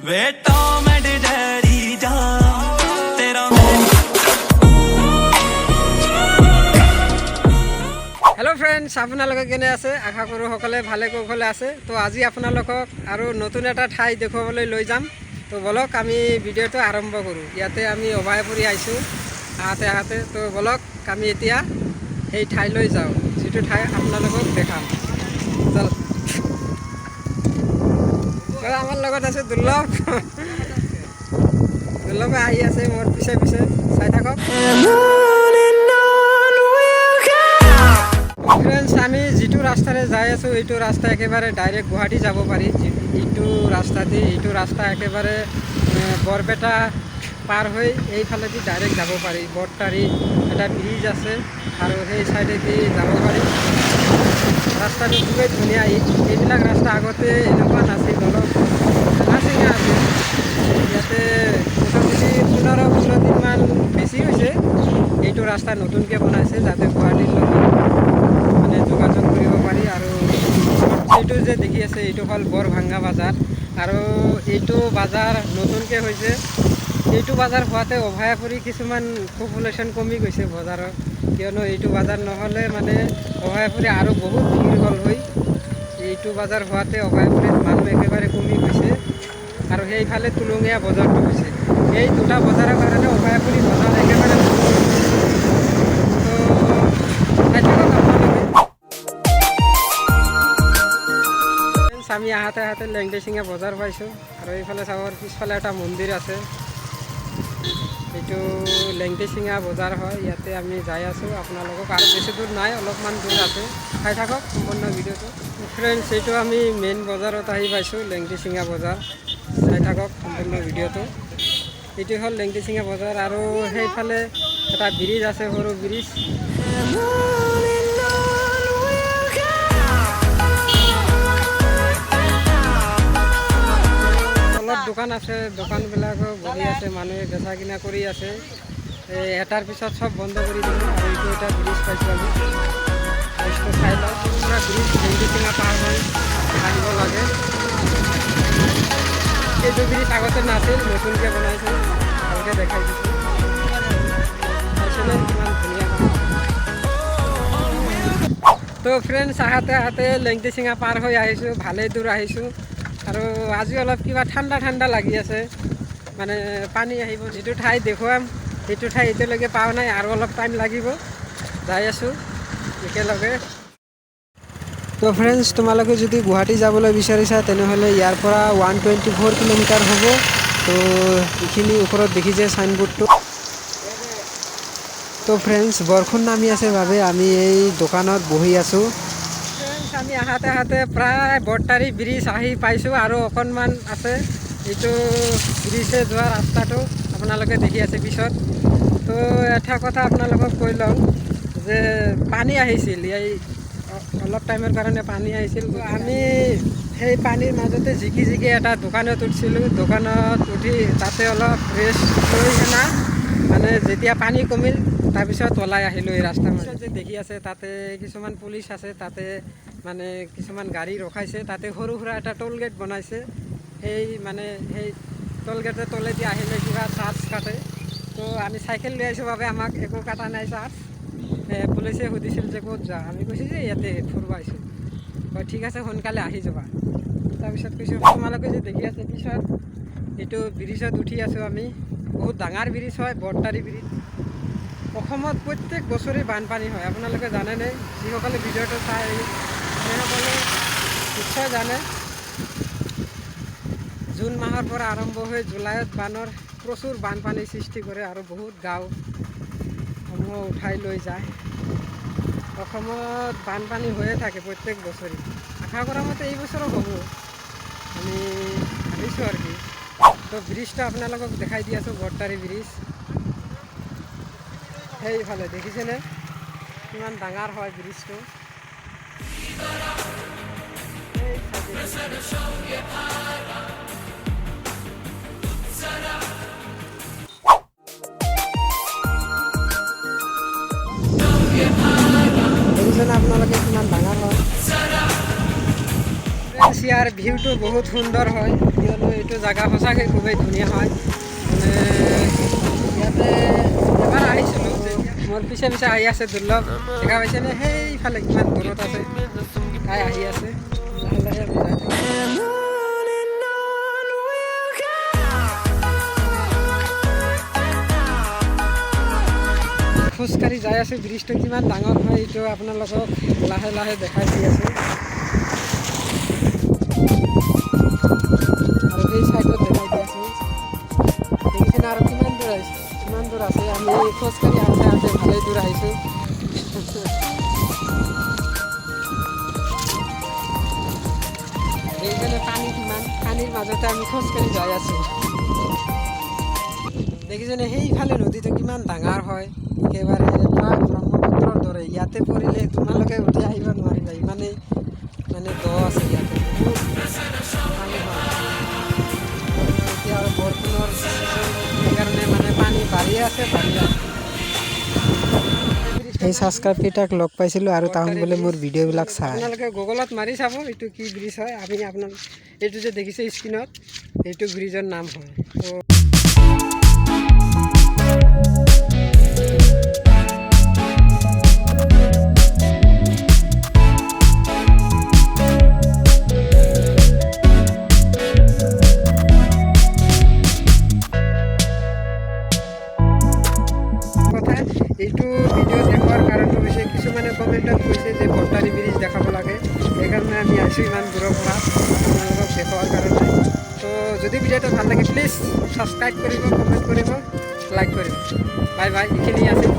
Way Tom and ਜੈਰੀ ਜਾ ਤੇਰਾ। Hello' friends, আপোনালোকে কেনে আছে? আশা কৰোঁ সকলোৱে ভালে কুশলে আছে। তো আজি আপোনালোকক আৰু নতুন এটা ঠাই দেখুৱাবলৈ লৈ যাম। তো বলক, আমি ভিডিঅ'টো আৰম্ভ কৰোঁ। ইয়াতে আমি অভয়াপুৰী আহিছোঁ আহাতে আহাতে। তো বলক, আমি এতিয়া সেই ঠাইলৈ যাওঁ, যিটো ঠাই আপোনালোকক দেখাম। চল। তো আমাৰ লগত আছে দুৰ্লভ। দুৰ্লভে আহি আছে মোৰ পিছে পিছে। চাই থাকক। ফ্ৰেণ্ডছ, আমি যিটো ৰাস্তাৰে যাই আছোঁ, এইটো ৰাস্তা একেবাৰে ডাইৰেক্ট গুৱাহাটী যাব পাৰি। এইটো ৰাস্তাদি, এইটো ৰাস্তা একেবাৰে বৰপেটা পাৰ হৈ এইফালেদি ডাইৰেক্ট যাব পাৰি। বৰটাৰী এটা ব্ৰিজ আছে আৰু সেই ছাইডেদি যাব পাৰি। ৰাস্তাটো খুবেই ধুনীয়া। এইবিলাক ৰাস্তা আগতে এনেকুৱা নাছিল, অলপ ভাঙা চিঙা আছিল। ইয়াতে মোটামুটি 15 দিনমান বেছি হৈছে, এইটো ৰাস্তা নতুনকৈ বনাইছে, যাতে গুৱাহাটীৰ লগত মানে যোগাযোগ কৰিব পাৰি। আৰু এইটো যে দেখি আছে, এইটো হ'ল বৰভাংগা বজাৰ আৰু এইটো বজাৰ নতুনকৈ হৈছে। এইটো বজাৰ হোৱাতে অভয়াপুৰী কিছুমান পপুলেশ্যন কমি গৈছে বজাৰত, কিয়নো এইটো বজাৰ নহ'লে মানে অভয়াপুৰী আৰু বহুত ভিৰ হ'ল হৈ। এইটো বজাৰ হোৱাতে অভয়াপুৰীত মানুহ একেবাৰে কমি গৈছে। আৰু সেইফালে তুলঙীয়া বজাৰটো হৈছে। এই দুটা বজাৰৰ কাৰণে অভয়াপুৰী বজাৰ একেবাৰে। তো চাই থাকক আপোনালোকে। Friends, আমি আহাতে আহাতে লেংটিচিঙা বজাৰ পাইছোঁ। আৰু এইফালে চাব, পিছফালে এটা মন্দিৰ আছে। এইটো লেংটিচিঙা বজাৰ হয়। ইয়াতে আমি যাই আছোঁ। আপোনালোকক আৰু বেছি দূৰ নাই, অলপমান দূৰ আছে। চাই থাকক সম্পূৰ্ণ ভিডিঅ'টো। ফ্ৰেণ্ডছ, এইটো আমি মেইন বজাৰত আহি পাইছোঁ, লেংটিচিঙা বজাৰ। চাই থাকক সম্পূৰ্ণ ভিডিঅ'টো। এইটো হ'ল লেংটিচিঙা বজাৰ আৰু সেইফালে এটা ব্ৰিজ আছে, সৰু bridge. And on we'll go. তলত দোকান আছে, দোকানবিলাকো বহি আছে, মানুহে বেচা কিনা কৰি আছে। এই এটাৰ পিছত চব বন্ধ কৰি দিছে। আৰু এইটো এটা ব্ৰিজ পাইছোঁ আমি। ব্ৰিজটো চাই লওঁ। পুৰা ব্ৰিজ লেংটিচিঙা পাৰ হৈ আহিব লাগে। এইটো ব্ৰিজ আগতে নাছিল, নতুনকৈ বনাইছে। ভালকৈ দেখাই দিছোঁ। চাইছেনে কিমান ধুনীয়া হয়? তো ফ্ৰেণ্ডছ, আহাতে আহাতে লেংটিচিঙা পাৰ হৈ আহিছোঁ, ভালেই দূৰ আহিছোঁ। আৰু আজি অলপ কিবা ঠাণ্ডা ঠাণ্ডা লাগি আছে, মানে পানী আহিব। যিটো ঠাই দেখুৱাম, সেইটো ঠাই এতিয়ালৈকে পোৱা নাই, আৰু অলপ টাইম লাগিব। যাই আছোঁ একেলগে। তো ফ্ৰেণ্ডছ, তোমালোকে যদি গুৱাহাটী যাবলৈ বিচাৰিছা, তেনেহ'লে ইয়াৰ পৰা 124 কিলোমিটাৰ হ'ব। তো এইখিনি ওপৰত দেখিছে চাইনবোৰ্ডটো। তো ফ্ৰেণ্ডছ, বৰষুণ নামি আছে বাবে আমি এই দোকানত বহি আছোঁ। ফ্ৰেণ্ডছ, আমি আহাতে আহাতে প্ৰায় বৰটাৰী ব্ৰিজ আহি পাইছোঁ আৰু অকণমান আছে। এইটো ব্ৰিজে যোৱা ৰাস্তাটো আপোনালোকে দেখি আছে পিছত। তো এটা কথা আপোনালোকক কৈ লওঁ যে পানী আহিছিল, এই অলপ টাইমৰ কাৰণে পানী আহিছিল। আমি সেই পানীৰ মাজতে জিকি জিকি এটা দোকানত উঠিছিলোঁ। দোকানত উঠি তাতে অলপ ৰেষ্ট লৈ কিনা মানে যেতিয়া পানী কমিল, তাৰপিছত ওলাই আহিলোঁ। এই ৰাস্তাৰ মাজত যে দেখি আছে, তাতে কিছুমান পুলিচ আছে। তাতে মানে কিছুমান গাড়ী ৰখাইছে। তাতে সৰু সুৰা এটা টোল গেট বনাইছে। সেই মানে সেই টোল গেটৰ তলেদি আহিলে কিবা চাৰ্জ কাটে। তো আমি চাইকেল লৈ আহিছোঁ বাবে আমাক একো কাটা নাই চাৰ্জ। পুলিচে সুধিছিল যে ক'ত যোৱা? আমি কৈছোঁ যে ইয়াতে ফুৰিব আহিছোঁ। কয়, ঠিক আছে, সোনকালে আহি যাবা। তাৰপিছত কৈছোঁ। তোমালোকে যে দেখি আছে পিছত, এইটো ব্ৰিজত উঠি আছোঁ আমি। বহুত ডাঙৰ ব্ৰিজ হয়, বৰটাৰী ব্ৰিজ। অসমত প্ৰত্যেক বছৰেই বানপানী হয়, আপোনালোকে জানেনে? যিসকলে ভিডিঅ'টো চাই, সেইসকলে নিশ্চয় জানে। জুন মাহৰ পৰা আৰম্ভ হৈ জুলাইত বানৰ প্ৰচুৰ বানপানীৰ সৃষ্টি কৰে আৰু বহুত গাঁওসমূহ উঠাই লৈ যায়। অসমত বানপানী হৈয়ে থাকে প্ৰত্যেক বছৰে। আশা কৰা মতে এই বছৰো হ'ব, আমি ভাবিছোঁ আৰু কি। তো ব্ৰিজটো আপোনালোকক দেখাই দি আছোঁ, বৰটাৰী ব্ৰিজ। সেইফালে দেখিছেনে কিমান ডাঙৰ হয় ব্ৰিজটো? সেই চাইডে। দেখিছেনে আপোনালোকে কিমান ডাঙৰ হয়? ফ্ৰেণ্ডছ, ইয়াৰ ভিউটো বহুত সুন্দৰ হয়। নাজানো, এইটো জেগা সঁচাকৈ খুবেই ধুনীয়া হয়। মানে ইয়াতে এবাৰ আহিছিলোঁ, তেতিয়া মোৰ পিছে পিছে আহি আছে দুৰ্লভ, দেখা পাইছেনে? সেইফালে কিমান দূৰত আছে, তাই আহি আছে। লাহে লাহে আমি যাই থাকিম। And on and on we'll go. খোজকাঢ়ি যাই আছোঁ। ব্ৰিজটো কিমান ডাঙৰ হয়, এইটো আপোনালোকক লাহে লাহে দেখাই দি আছোঁ। আৰু সেই চাইডত দেখাই দি আছোঁ, দেখিছেনে? আৰু কিমান দূৰ আহিছে, কিমান দূৰ আছে। আমি খোজকাঢ়ি আহোঁতে আহোঁতে ভালেই দূৰ আহিছোঁ। দেখিছেনে পানী কিমান? পানীৰ মাজতে আমি খোজকাঢ়ি যাই আছোঁ। দেখিছেনে সেইফালে নদীটো কিমান ডাঙৰ হয়? একেবাৰে প্ৰায় ব্ৰহ্মপুত্ৰৰ দৰে। ইয়াতে পৰিলে তোমালোকে উঠি আহিব নোৱাৰিবা, ইমানেই মানে দ আছে ইয়াতে, বহুত পানী হয়। এতিয়া আৰু বৰষুণৰ ছিজন, সেইকাৰণে মানে পানী বাঢ়ি আছে, বাঢ়ি আছে। সেই ছাবস্ক্ৰাইব কেইটাক লগ পাইছিলোঁ আৰু তাহোন বোলে মোৰ ভিডিঅ'বিলাক চায়। আপোনালোকে গুগলত মাৰি চাব এইটো কি ব্ৰিজ হয়। আমি আপোনাক এইটো যে দেখিছে স্ক্ৰীণত, এইটো ব্ৰিজৰ নাম হয়। তো কথা, এইটো ভিডিঅ' দেখুৱাৰ কাৰণটো হৈছে, কিছুমানে কমেণ্টত কৈছে যে বৰটাৰী ব্ৰিজ দেখাব লাগে। সেইকাৰণে আমি আহিছোঁ ইমান দূৰৰ পৰা আপোনালোকক দেখুৱাৰ কাৰণে। তো যদি ভিডিঅ'টো ভাল লাগে, প্লিজ ছাবস্ক্ৰাইব কৰিব, কমেণ্ট কৰিব, লাইক কৰিব। বাই বাই, এইখিনি আছিল।